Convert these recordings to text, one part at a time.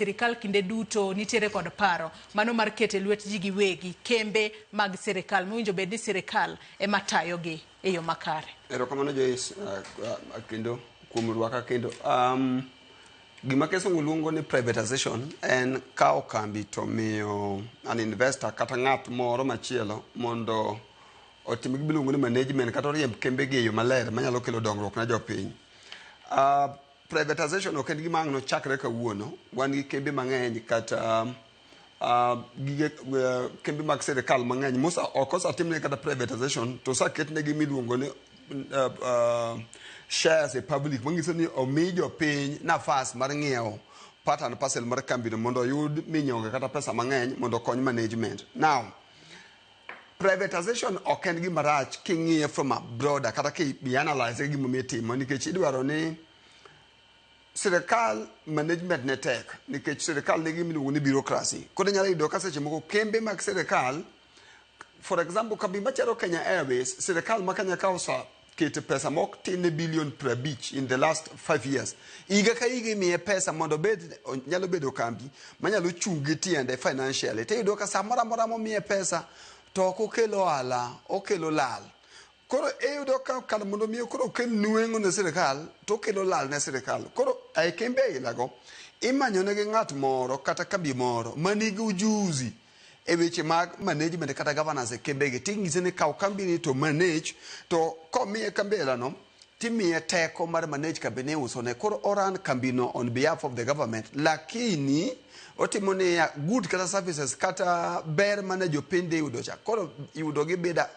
Sirikal kinde duto nitiere kod paro mano mar keto e lwet ji giwegi kembe mag sirikal mowinjo bed ni sirikal ema tayogi e yo makare. Erokamano Joyce, kendo kuom rwaka kendo. Gima kisungu luongo ni privatization en kawo kambi to miyo an investor kata ng'at moro machielo mondo otim gima iluongo ni management kata oriemb kembegi e yo maler manyalo kelo dongruok ne jopiny. Privatization ok en gima ang' nochakre kawuono. Wan gi kembe mang'eny kata gige kembe mag sirikal mang'eny mosa ok osatimne kata privatization to osaketnegi miluongo ni shares e public manyiso ni omi jopiny nafas mar ng'iewo part and parcel mar kambino mondo oyud minyonge kata pesa mang'eny mondo okony management. Now, privatization ok en gima rach king'iye from a broader kata ki analyze gimomiyo itimo nikech idwaro ni sirikal management ne tek nikech sirikal nigi gima iluongo ni bureaucracy. Koro inyalo yudo ka seche moko kembe mag sirikal, for example, kambi machalo Kenya Airways, sirikal ma Kenya ka oseketo pesa mok tin ne bilion 50 in the last 5 years. Higa ka higa imiye pesa mondo obed nyalo bedo kambi manyalo chung' gi tiende financially. Tiyudo ka samoro amora momiye pesa to ok okel ohala, okelo lal. Koro iyudo ka kar mondo mi koro okel nweng'o ne sirikal to okelo lal ne sirikal. Koro e kembe aila go imanyo negi ng'at moro kata kambi moro manigi ujuzi e weche mag management kata governance e kembegi ting'ise ni kaw kambi ni to manage to komiye kambi aila no timiye teko mar manage kambi ni iuso ne koro oran kambi no on behalf of the government, lakini otimo niya good kata services kata ber mane jopiny dhi yudo cha koro yudo gi beda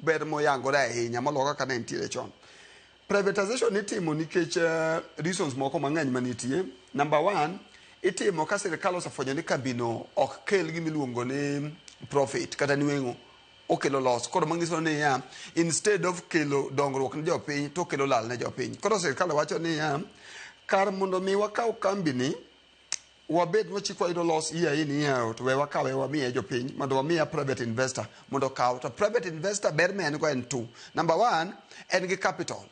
ber moyangore ahinya moloyo kaka ne nitiere chon. Privatization itimo nikech reasons moko mang'eny manitie. Number one, itimo ka sirikal osefwenyo ni kambino ok kel gimiluongo ni profit kata nweng'o, okelo loss. Koro manyiso niya, instead of kelo dongruok ne jopiny to okelo lal ne jopiny. Koro sirikal wacho niya, kar mondo mi wakaw kambini wabed wachik wayudo loss year in, year out, we wakawe wamiye jopiny mondo wamiye private investor mondo okaw. To private investor ber ma en go en two. Number one, en gi capital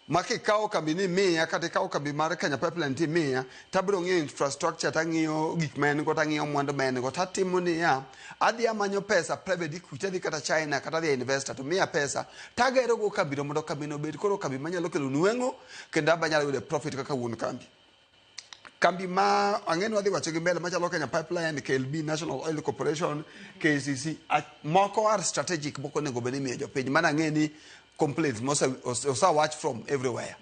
ma kikawo kambi ni miya kata ikawo kambi mar Kenya Pipeline timiya tabiro ng'iyo infrastructure, tang'iyo gik ma en go, tang'iyo mwandu ma en go, tatimo niya adhi amanyo pesa private equity, adhi kata China kata adhi investor to miya pesa tagero go kambino mondo kambino obed koro kambi manyalo kelo nweng'o kendo aba nyalo yudo profit kaka wuon kambi. Kambi ma ang'e ni wadhi wacho gi mbele machalo Kenya Pipeline, KLB, National Oil Corporation, KCC, moko are strategic, moko onego bed ni imiyo jopiny. Mana ang'e ni complaints osewach from everywhere.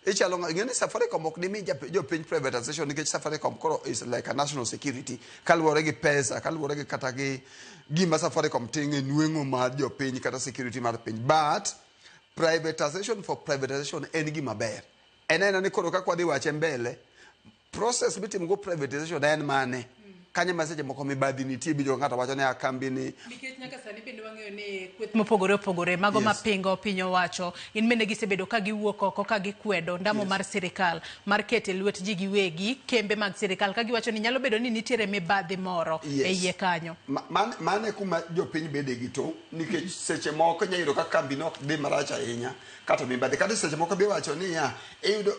Ichalo ing'e ni Safaricom ok dimi jopiny privatization nikech Safaricom koro is like a national security kaluwore gi pesa, kaluwore gi kata gi gima Safaricom ting'o e nweng'o mar jopiny kata security mar piny. But privatization for privatization en gima ber. En aena ni koro kaka wadhi wache mbele, process mitimo go privatization en mane? Kanyo ma seche moko mibadhi nitie bijo ng'ato wacho ni a kambi ni Nikech nyaka sani bende wang'eyo ni kweth mopogore opogore mago mapingo piny owacho gin bende gisebedo ka giwuok oko ka gikwedo ndamo mar sirikal mar keto e lwet ji giwegi kembe mag sirikal ka giwacho ni nyalo bedo ni nitiere mibadhi moro e iye kanyo. Mano e kuma jopiny bede gi to nikech seche moko inya yudo ka kambi no ok dhi marach ahinya kata mibadhi kata seche moko be iwacho niya iyudo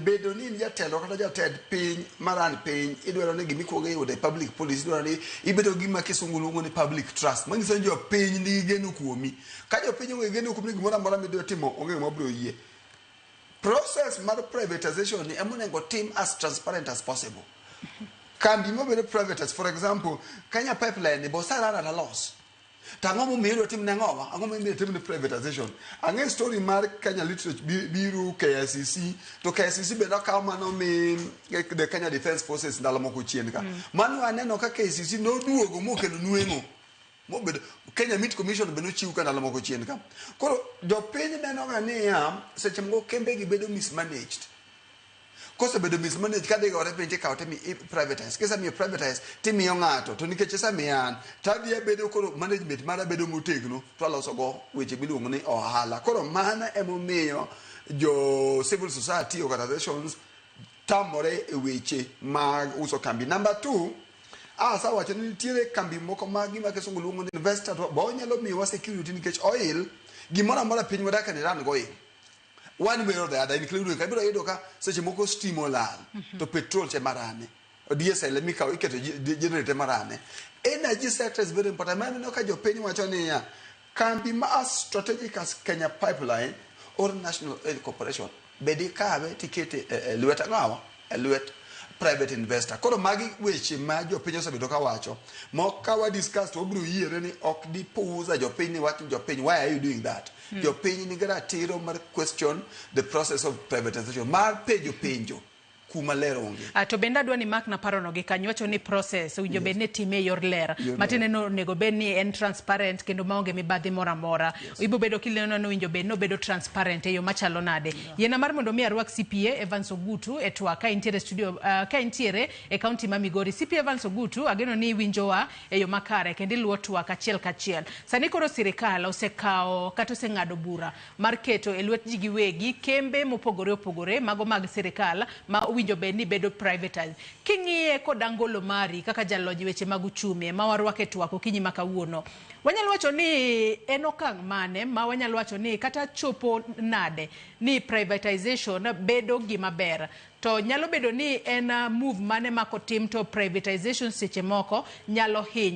bedo ni in jatelo kata jatend piny maran piny idwaro ni gimikuongo iyudo e public policy, idwaro ni ibedo gi gima kisungu luongo ni public trust manyiso ni jopiny nigi geno kuomi. Ka jopiny onge geno kuomi ni gimoro amora midwa timo onge ng'ama biro yie. Process mar privatization ni ema onego tim as transparent as possible. Kambi mabedo privatized, for example Kenya Pipeline ni bosa run at a loss, to ang'o momiyo idwa tim ne ang'owa, ang'o momiyo tim ne privatization? Ang'e story mar Kenya Literature biro KICC to KICC bende okaw mano mi the Kenya Defence Forces ndalo moko chien ka. Mano aneno ka KCC noduogo mokelo nweng'o mobedo Kenya Meat Commission be nochiw ka ndalo moko chien ka. Koro jopiny neno ga niya seche moko kembe gi bedo mismanaged. Kosebedo mismanaged kadhi gore piny tikawo timi privatize. Kisemiyo privatize timiyo ng'ato to nikech isemiya an tadhi abedo koro management mara bedo motegno to aloso go weche miluongo ni ohala. Koro mano emomiyo jo civil society organizations tamore e weche mag uso kambi. Number two, asewacho ni nitiere kambi moko ma gima kisungu luongo ni investor to bo onyalo miyowa security nikech oil gimoro amora piny wadake ni run go oil. One way or the other, including ka ibiro yudo ka seche moko stima olal to petrol cha marane, diesel emikawo iketo generator marane. Energy sector is very important. Mano ineno ka jopiny wacho niya, kambi ma as strategic as Kenya Pipeline or National Oil Corporation bed ikawe tikete e lwet ang'awa, e lwet private investor. Koro magi weche ma jopiny osebedo ka wacho. Mok ka wa discuss to wabiro yiere ni ok dipuuza jopiny ni wach ni jopiny, why are you doing that? Jopiny nigi ratiro mar question the process of privatization, mar penjo penjo kuma ler onge. To bende adwa ni mak na parono gi kanyo wacho ni process owinjo bed ni time e yor ler. Yor Matiende ni onego bed ni en transparent kendo maonge mibadhi moro amora. Ibo bedo kineno ni owinjo bed ni obedo transparent e yo machalo nade. Yiena mar mondo mi arwak CPA Evans Ogutu e twak ka intiere studio, ka intiere e county ma Migori. CPA Evans Ogutu, ageno ni iwinjowa e yo makare kendo iluwo twak achiel kachiel. Sani koro sirikal osekawo kata oseng'ado bura mar keto e lwet ji giwegi kembe mopogore opogore mago mag sirikal ma owinjo bed ni bedo privatized. King'iye kod angolo mari kaka jalony weche mag uchumi ma warwako e twak okinyi ma kawuono, wanyalo wacho ni en okang' mane ma wanyalo wacho ni kata chopo nade ni privatization bedo gima ber, to nyalo bedo ni en move mane ma kotim to privatization seche moko nyalo hinyo